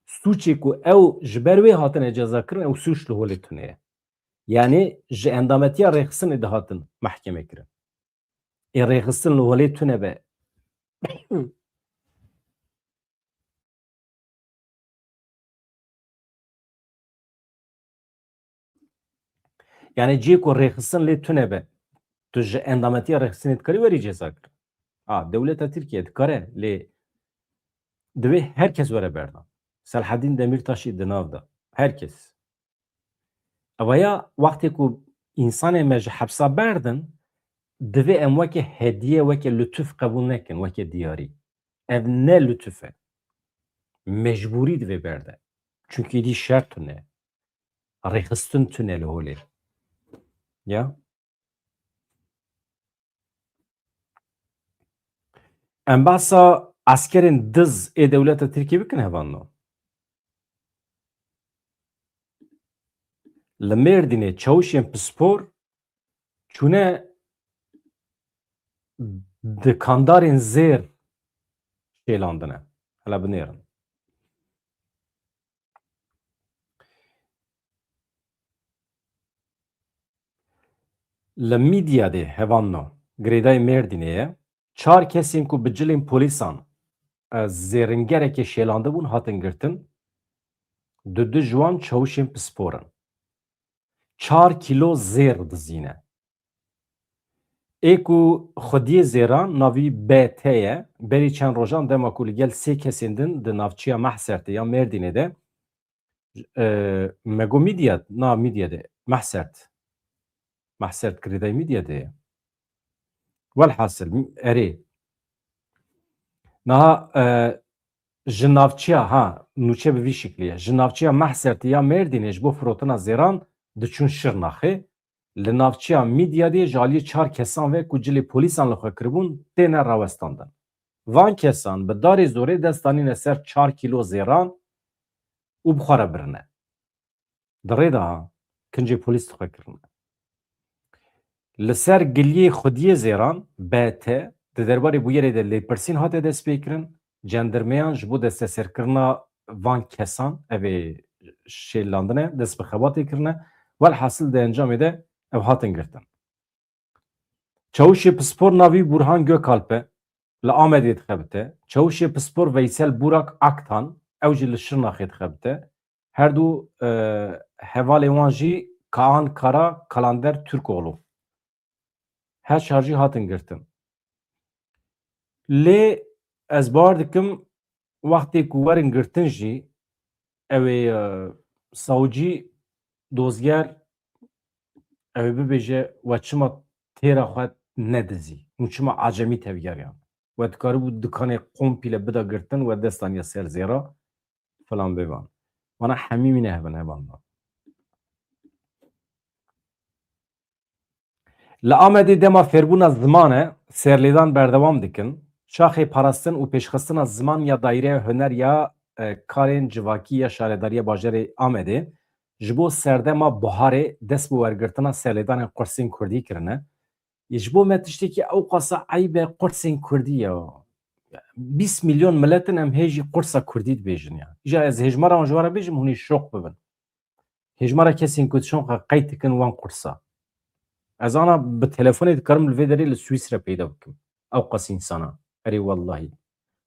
sûcê ku ew ji ber wê hatine cezakirin, ew sûc li holê tune ye. Yanî ji endametiya rêxistinê dihatin mehkeme kirin. Ê rêxistin li holê tune be. Yani cihê ku rêxistin lê tune be, tu ji endametiya rêxistinê dikarî werî ceza kirin. Ha, dewleta Tirkiye dikare, lê divê her kes were berdan. Selahedîn Demîrtaşî di nav de. Her kes. Ewa ya wextê ku însanê me ji hepsa berdin, divê em weke hediye, weke lütuf qebûl nekin, weke diyarî. Ev ne lütuf e. Mecbûrî divê berde. Çunkî êdî şer tune. Rêxistin tune li holê. Ya. Em behsa eskerên diz ê dewleta Tirkiyê bikin hevalno. Li Mêrdînê çawişên pispor çûne dikandarên zêr şêlandine. Hele binêrin. Li Midyadê hevalno, girêdayî Mêrdînê ye. Çar kesên ku bi cilên polîsan, e, zêringerekê şêlandibûn hatin girtin. Du du ji wan çawişên pispor in. Çar kîlo zêr dizîne. Ê ku xwediyê zêran navî B T ye, berî çend rojan dema ku li gel sê kesên din di navçeya Mehsertê ya Mêrdînê de, e, me got Midyad, na Midyadê, Mehsert. Mehsert girêdayî Midyadê ye. Welhasil, erê. Niha, e, ji navçeya, ha, nûçe bi vî şiklî ye. Ji navçeya Mehsertê ya Mêrdînê ji bo firotina zêran diçûn Şirnaxê. Li navçeya Midyadê ji aliyê çar kesan ve ku cilê polîsan li xwe kiribûn, têne rawestandin. Van kesan bi darê zorê dest danîne ser çar kîlo zêran û bi xwe re birine. Di rê de ha, kincê polîs dixwe kirine. Li ser giliyê xwediyê zêran, B T, di derbarê bûyerê de lêpirsîn hate destpêkirin, cendirmeyan ji bo desteserkirina van kesan, ev ê şêlandine, dest bi xebatê kirine. Welhasil di encamê de ev hatin girtin. Çawişê pispor navî Burhan Gökalp e, li Amedê dixebite. Çawişê pispor Veysel Burak Aktan, ew jî li Şirnaxê dixebite. Her du, e, hevalên wan jî Kaan Kara, Kalander Türkoğlu. Her çar jî hatin girtin. Lê ez bawer dikim, wextê ku werin girtin jî, ew ê, e, sawcî, dozger, ew ê bibêje, we çima têra xwe nedizî? Hûn çima acemî tevgeriyan? We dikaribû dikanê kompîle bida girtin, we dest daniya ser zêra, filan bêvan. Wana hemî wî nehevin hevalno. Li Amedê dema fêrbûna ziman e, serlêdan berdewam dikin. Şaxê Parastin û Pêşxistina Ziman ya Daîreya Huner ya, e, Karên Civakî ya Şaredariya Bajarê Amedê ji bo serdema buharê dest bi wergirtina serlêdanên qursên kurdî kirine. Yê ji bo me tiştekî ewqasa eyb e, qursên kurdî ya. Bîst milyon milet in, em hê jî qursa kurdî dibêjin ya. Îja ez hêjmara wan ji we re bêjim, hûn ê şok bibin. Hêjmara kesên ku dişon xwe qeyd dikin wan qursa. Ez ana bi telefonê dikarim li vê derê li Swîsre peyda bikim. Ewqas însana. Erê wellahî.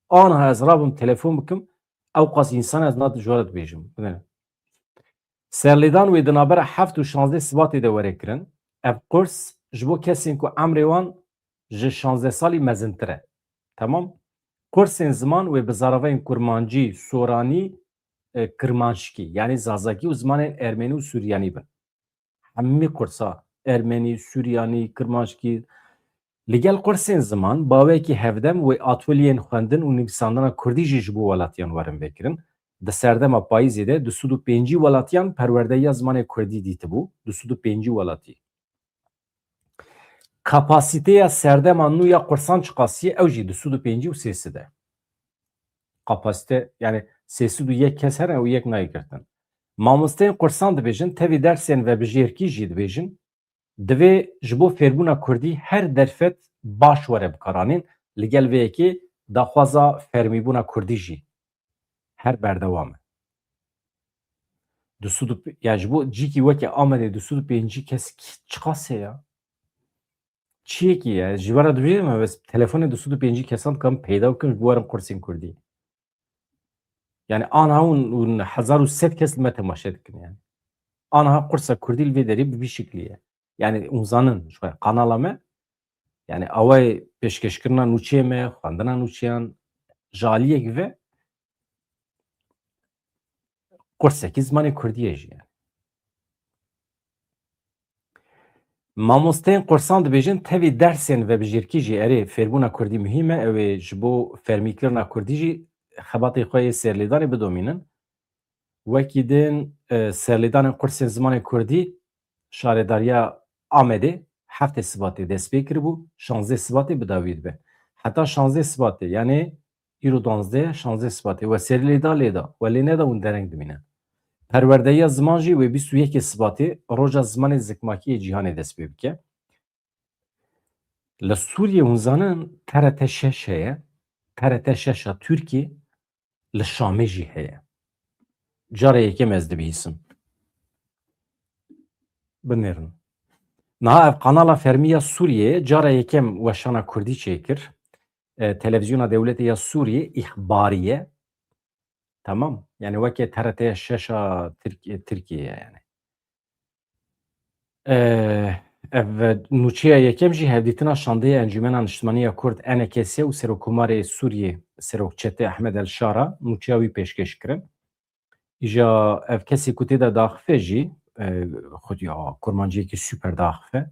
Aniha ez rabim telefon bikim, ewqas însan ez na ji we re dibêjim. Bine. Serlêdan wê di navbera heft û şazdeh Sibatê de were kirin. Ev qurs ji bo kesên ku emrê wan ji şazdeh salî mezintir e. Temam? Qursên ziman wê bi zaravayên kurmancî, soranî, e, kirmanckî, yanî zazakî û zimanên ermenî û suryanî bin. Hemî qursa ermenî, suryanî, kirmanckî, Li gel qursên ziman, bawekî hevdem wê atolyeyên xwendin û nivîsandina kurdî jî ji bo welatiyan werin vêkirin. Di serdema payîzê de du sed û pêncî welatiyan perwerdehiya zimanê kurdî dîtibû, du sed û pêncî welatî. Kapasîteya serdema nû ya qursan çiqasî ye? Ew jî du sed û pêncî û sê sed e. Kapasîte, yani sê sed û yek kes herin, ew yek nayê girtin. Mamosteyên qursan dibêjin, tevî dersên vebijêrkî jî dibêjin, divê ji bo fêrbûna kurdî her derfet baş were bikaranîn, li gel vê yekê daxwaza fermîbûna kurdî jî her berdewam e. Du sed û, ya ji bo cîkî weke Amedê du sed û pêncî kes kî-, çiqas heye ya? Çiyekî ye? Ji we re dibêjim, ez telefonê du sed û pêncî kesan dikim peyda bikim ji bo werin kursên kurdî. Yani aniha hûn, hûn hezar û sed kes li me temaşe dikin yani. Aniha kursa kurdî li vê derê bi vî şiklî ye. Yani hûn zanin, ji xwe kanala me, yani awayê pêşkêşkirina nûçeyê me, xwendina nûçeyan, ji aliyek ve kursekî zimanê kurdî ye jî yani. Mamosteyên qursan dibêjin, tevî dersên vebijêrkî jî erê fêrbûna kurdî muhîm e, ew ê ji bo fermîkirina kurdî jî xebatê xwe yê serlêdanê bidomînin. Wekî din, e, serlêdanên qursên zimanê kurdî Şaredariya Amedê heftê Sibatê dest pê kiribû, şanzdeh Sibatê bi dawî dibe. Heta şanzdeh Sibatê, yani îro duwazdeh, şanzdeh Sibatê, we serê lê da, lê da, we lê neda, hûn dereng dimîne. Perwerdehiya ziman jî wê bîst û yekê Sibatê, roja zimanê zikmakî yê cîhanê dest pê bike. Li Sûriyê hûn zanin T R T şeş heye, T R T şeş a Tirkiyê, li Şamê jî heye. Cara yekem ez dibihîsim. Binêrin. Niha ev kanala fermî ya Sûriyeyê cara yekem weşana kurdî çêkir. E, televîzyona dewletê ya Sûriyê îxbarî ye. Tamam. Yani weke T R T şeş a Tirk-, Tirkiyê ye yani. E, ev nûçeya yekem jî hevdîtina şandeyê Encûmena Niştimanî ya Kurd, E N K S, û Serokkomarê Sûriyê, Serok Çete Ehmed El Şara, nûçeya wî pêşkêş kirin. Îja ev kesê ku tê de daxife jî, e, xwedî ya kurmanciyekî super daxife.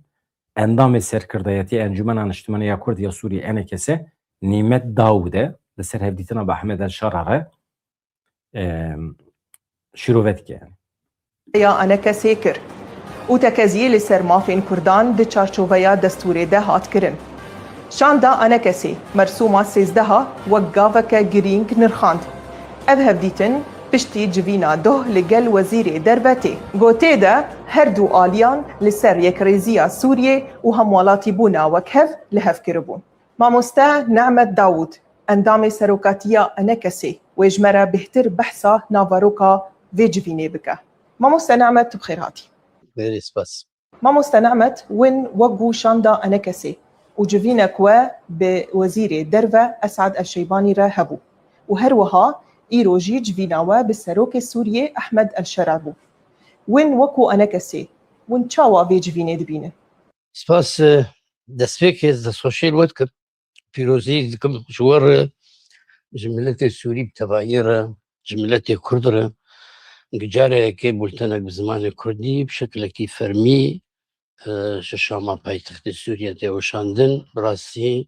Endamê serkirdayetî Encûmena Niştimanî ya Kurd ya Sûriyê, E N K S, Nîmet Dawûd e, li ser hevdîtina bi Ehmed El Şara re, e, şîrove dike. Ya Enekesê kir û tekeziyê li ser mafên Kurdan di çarçoveya destûrê de hat kirin. Şanda Enekesê mersûma sêzdeha wek gaveke girîng nirxand. Ev hevdîtin piştî civîna doh li gel Wezîrê Derve tê. Gotê de her du aliyan li ser yekrêziya Sûriyê û hemwelatîbûna wekhev li hev kiribûn. Mamoste Nemet Dawûd, endamê serokatiya Enekesê, wê ji me re bêhtir behsa naveroka vê civînê bike. Mamoste Nemet, tu bi xêr hatî. Berê spas. Mamoste Nemet, win wek ku şanda Enekesê û civînek we bi Wezîrê Derve Esad El Şeybanî re hebû û her wiha îro jî civîna we bi Serokê Sûriyê Ehmed El Şera bû. Win wek ku Enekesê, win çawa vê civînê dibînin? Spas, e, destpêkê ez destxweşiyê li we dikim. Pîrozî dikim ji we re, ji miletê Sûrî bi tevayî re, ji miletê Kurd re. Gi cara yekê bultenek bi zimanê Kurdî bi şeklekî fermî, e, ji Şama paytextê Sûriyê tê weşandin. Bi rastî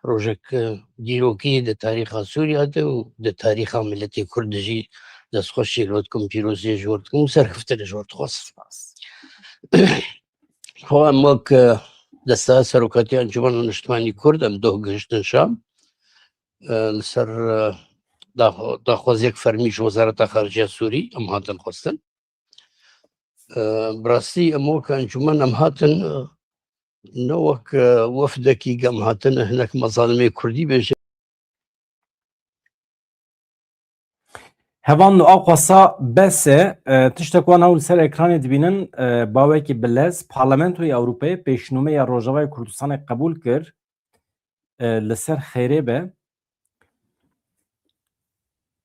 rojek, e, dîrokî di tarîxa Sûriya de û di tarîxa miletê Kurd de jî destxweşî li we dikim, pîroziyê ji we dikim û serkeftinê ji we dixwazim. Xwe em wek, e, desteya serokatiya Encûmena Niştimanî Kurd em doh gihiştin Şam. E, li ser, e, dax-, daxwaziyek fermî ji Wezareta Xarice ya Sûrî em hatin xwestin. E, bi rastî em wek encûmen em hatin, e, ne wek, e, wefdekî em hatin hinek mezalimê Kurdî bêjin. Hevalno, ew xwesa bes e. E, tiştek wan ew li ser ekranê dibînin, e, bawekî bilez, Parlamentoya Ewropayê pêşnûmeya Rojavayê Kurdistanê qebûl kir, e, li ser xêrê be.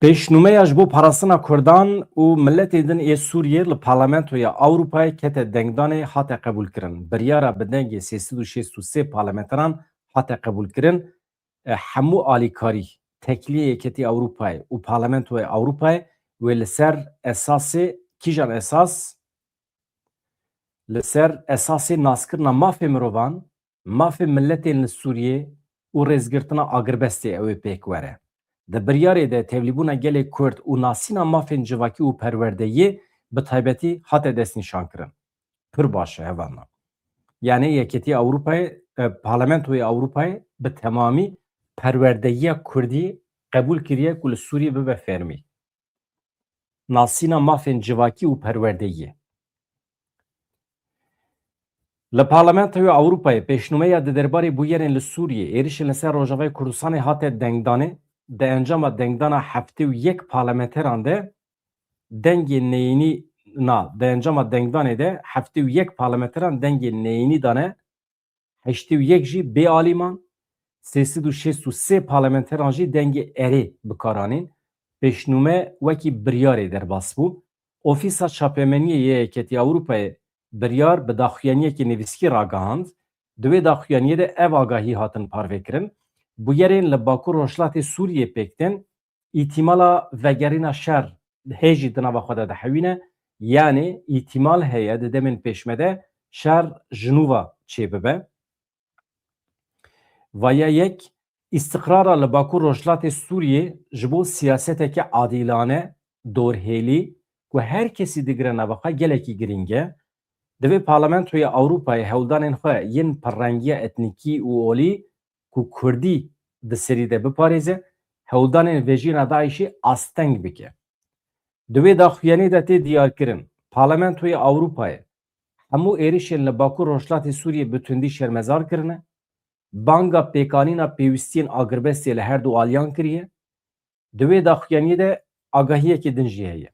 Pêşnûmeya ji bo parastina Kurdan û miletê din ê Sûriyê li Parlamentoya Ewropayê kete dengdanê, hate qebûlkirin. Biryara bi dengê sê sed û şêst û sê parlamenteran hate qebûlkirin. E, hemû alîkarî, tekliyê Yeketî Ewropayê û Parlamentoya Ewropayê wê li ser esasê kîjan esas? Li ser esasê naskirina mafê mirovan, mafê miletên li Sûriyê û rêzgirtina agirbestê ew ê pêk were. Di biryarê de tevlîbûna gelê Kurd û nasîna mafên civakî û perwerdeyê bi taybetî hate destnîşankirin. Pir baş e hevalno. Yanî Yeketiya Ewropayê, e, Parlamentoya Ewropayê bi temamî perwerdeyiya Kurdî qebûl kiriye ku li Sûriyê bibe fermî. Nasîna mafên civakî û perwerdeyiyê. Li Parlamentoya Ewropayê pêşnûmeya di derbarê bûyerên li Sûriyê, êrişên li ser Rojavayê Kurdistanê hate dengdanê, di encama dengdana heftê û yek parlamenteran de dengê neyînî, na, di encama dengdanê de heftê û yek parlamenteran dengê neyînî dane, heştê û yek jî bê alî man, sê sed û şêst û sê parlamenteran jî dengê erê bi kar anîn. Pêşnûme wekî biryarê derbas bû. Ofîsa Çapemeniyê yê Yeketiya Ewropayê biryar bi daxuyaniyekê nivîskî ragihand. Di wê daxuyaniyê de ev agahî hatin parvekirin: Bûyerên li Bakur Rojhilatê Sûriyê pêk tên, îtîmala vegerîna şer hê jî di nava xwe de dihewîne, yanî îtîmal heye di demên pêşme de şer ji nû ve çêbibe. Vaya yek, îstiqrara li Bakur Rojhilatê Sûriyê ji bo siyaseteke adîlane, dorhêlî ku her kesî digire nava xwe gelekî girîng e. Divê Parlamentoya Ewropayê hewldanên xwe yên pirrengiya etnîkî û olî ku Kurdî di serî de biparêze, hewldanên vejîna DAIŞê asteng bike. Di wê daxuyanî de tê diyarkirin, Parlamentoya Ewropayê hemû êrişên li Bakur Rojhilatê Sûriyê bi tundî şermezar kirine, banga pêkanîna pêwîstiyên agirbestê li her du aliyan kiriye. Di wê daxuyaniyê de agahiyekê din jî heye.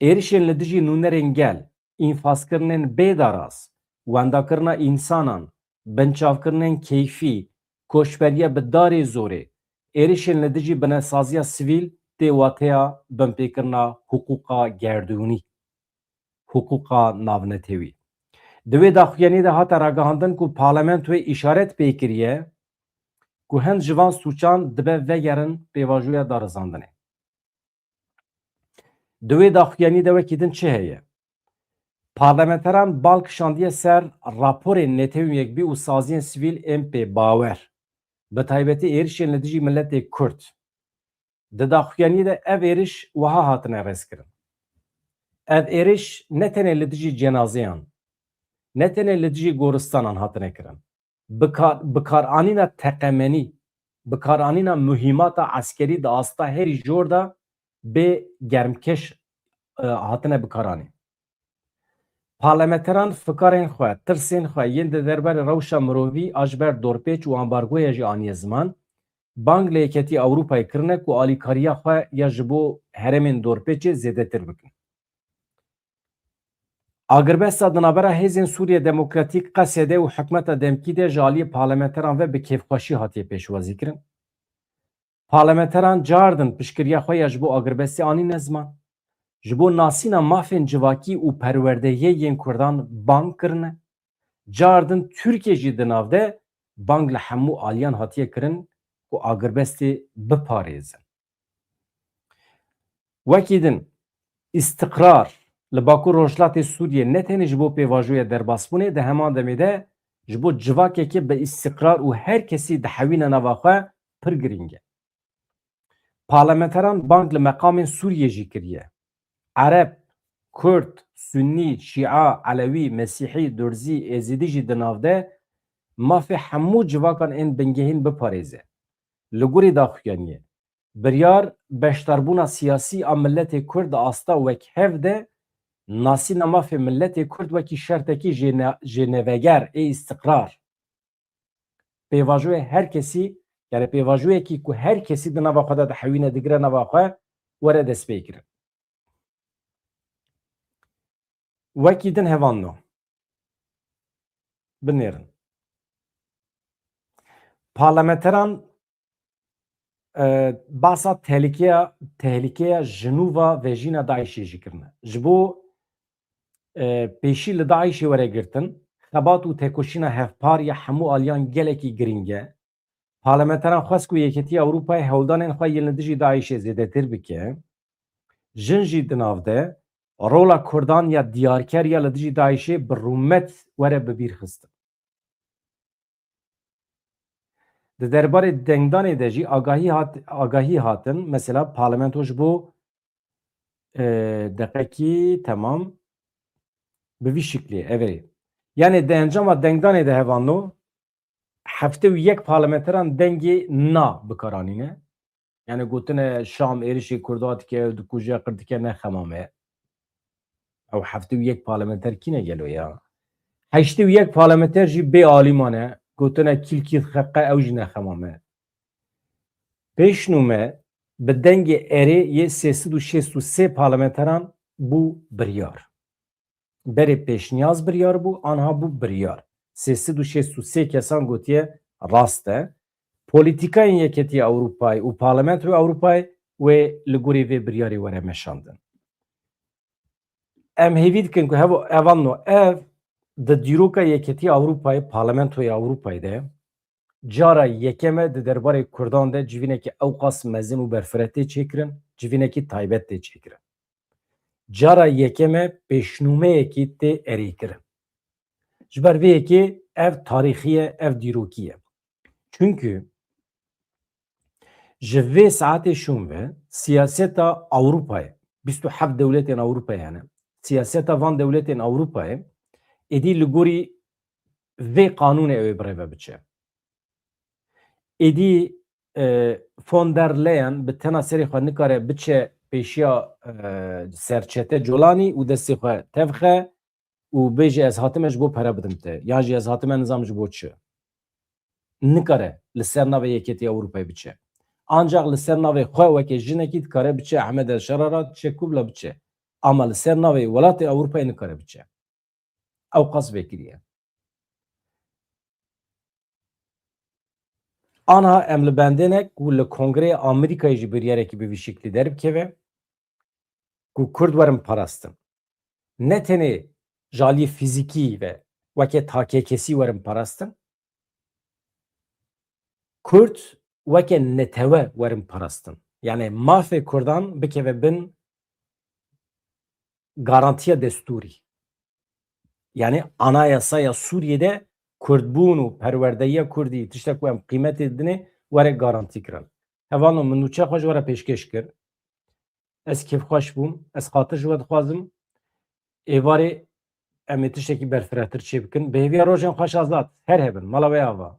Êrişên li dijî nûnerên gel, înfazkirinên bê daraz, wendakirina însanan, binçavkirinên keyfî, koçberiya bi darê zorê, êrişên li dijî binesaziya sivîl tê wateya binpêkirina hiqûqa gerdûnî, hiqûqa navnetewî. Di wê daxuyanî de hate ragihandin ku parlamentoyê îşaret pê kiriye ku hin ji van sûçan dibe vegerin pêvajoya darizandinê. Di wê daxuyanî de wekî din çi heye? Parlamenteran bal kişandiye ser raporên Netewên Yekbûyî û saziyên sivîl ên pê bawer, bi taybetî êrişên li dijî miletê Kurd. Di daxuyaniyê de ev êriş wiha hatine rêzkirin: Ev êriş ne tenê li dijî cenazeyan, ne tenê li dijî goristanan hatine kirin. Bikar, bikaranîna teqemenî, bikaranîna muhîmata eskerî di asta herî jor de bê germkeş, e, hatine bikaranîn. Parlamenteran fikarên xwe, tirsên xwe yên di derbarê rewşa mirovî a ji ber dorpêç û ambargoya jî aniye ziman, bang li Yeketiya Ewropayê kirine ku alîkariya xwe ya ji bo herêmên dorpêçê zêdetir bikin. Agirbesta di navbera Hêzên Sûriye Demokratîk, Qesede, û hikûmeta demkî de ji aliyê parlamenteran ve bi kêfxweşî hatiye pêşwazîkirin. Parlamenteran cardin piştgiriya xwe ya ji bo agirbestê anîne ziman. Ji bo nasîna mafên civakî û perwerdeyê yên Kurdan bang kirine. Cardin Tirkiye jî di nav de bang li hemû aliyan hatiye kirin ku agirbestê biparêzin. Wekî din, îstiqrar li Bakur Rojhilatê Sûriyê ne tenê ji bo pêvajoya derbasbûnê, di heman demê de ji bo civakekê bi îstiqrar û her kesî dihewîne nava xwe pir girîng e. Parlamenteran bang li meqamên Sûriyê jî kiriye. Ereb, Kurd, Sunnî, Şîa, Elewî, Mesîhî, Durzî, Êzidî jî di nav de mafê hemû civakan ên bingehîn biparêze. Li gorî daxuyaniyê, biryar beşdarbûna siyasî a miletê Kurd di asta wekhev de nasîna mafê miletê Kurd wekî şertekî jêne-, jêneveger ê îstiqrar, pêvajoyê her kesî, yani pêvajoyekî ku her kesî di nava xwe de dihewîne, digire nava xwe, were destpêkirin. Wekî din hevalno. Binêrin. Parlamenteran, e, basa tehlikeya, tehlikeya ji nû ve vejîna DAIŞê jî kirine. Ji bo, e, pêşî li DAIŞê were girtin, xebat û tekoşîna hevpar ya hemû aliyan gelekî girîng e. Parlamenteran xwest ku Yeketiya Ewropayê hewldanên xwe yên li dijî DAIŞê zêdetir bike. Jin jî di nav de rola Kurdan ya diyarker ya li dijî DAIŞê bi rûmet were bibîrxistin. Di derbarê dengdanê de jî agahî hat, agahî hatin, mesela parlamento ji bo, e, deqekî temam bi vî şiklî, ev ê. Yanî di encama dengdanê de hevalno heftê û yek parlamenteran dengê na bikaranîne. Yani gotine Şam êrişê Kurda dike, dikuje, qir dike, ne xema me. Ew heftê û yek parlamenter kî ne gelo ya? Heştê û yek parlamenter jî bê alî mane. Gotine kîl kî xeqe, ew jî ne xema me. Pêşnûme bi dengê erê yê sê sed û şêst û sê parlamenteran bû biryar. Berê pêşniyaz biryar bû, anha bû biryar. Sê sed û şêst û sê kesan gotiye rast e. Polîtîkayên Yeketiya Ewropayê û Parlamentoya Ewropayê wê li gorî vê biryarê were meşandin. Em hêvî dikin ku hev-, hevalno ev di dîroka Yeketiya Ewropayê, Parlamentoya Ewropayê de cara yekem e di derbarê Kurdan de civînekî ewqas mezin û berfireh tê çêkirin, civînekî taybet tê çêkirin. Cara yekem e pêşnûmeyekî tê erêkirin. Ji ber vê yekê ev tarîxî ye, ev dîrokî ye. Çunkî ji vê saetê şûn ve siyaseta Ewropayê, bîst û heft dewletên Ewropayê hene. Siyaseta van dewletên Ewropayê êdî li gorî vê qanûnê ew ê birêve biçe. Êdî, e, von der Leyen bi tena serê xwe nikare biçe pêşiya, e, serçete colanî û destê xwe tevxe û bêje ez hatime ji bo pere bidim te, yan jî ez hatime nizam ji bo çi. Nikare li ser navê Yeketiya Ewropayê biçe. Ancaq li ser navê xwe weke jinekî dikare biçe Ehmed El Şerara, çe ku bila biçe. Ama li ser navê welatê Ewropayê nikare biçe. Ew qas vekirî ye. Anha em li bendê ne ku li Kongreya Amerîkayê jî biryarekî bi vî şiklî derbikeve ku Kurd werin parastin. Ne tenê ji aliyê fîzîkî ve weke takekesî werin parastin, Kurd weke netewe werin parastin. Yani mafê Kurdan bikeve bin garantiya destûrî. Yani anayasaya Sûriyê de Kurdbûn û perwerdeyiya Kurdî, tiştek ku em qîmetê didinê, were garantî kirin. Hevalno, min nûçe xwe ji we re pêşkêş kir. Ez kêfxweş bûm. Ez xatir ji we dixwazim. Êvarê em ê tiştekî berfirehtir çêbikin. Bi hêviya rojên xweş azad. Her hebin. Mala we ava.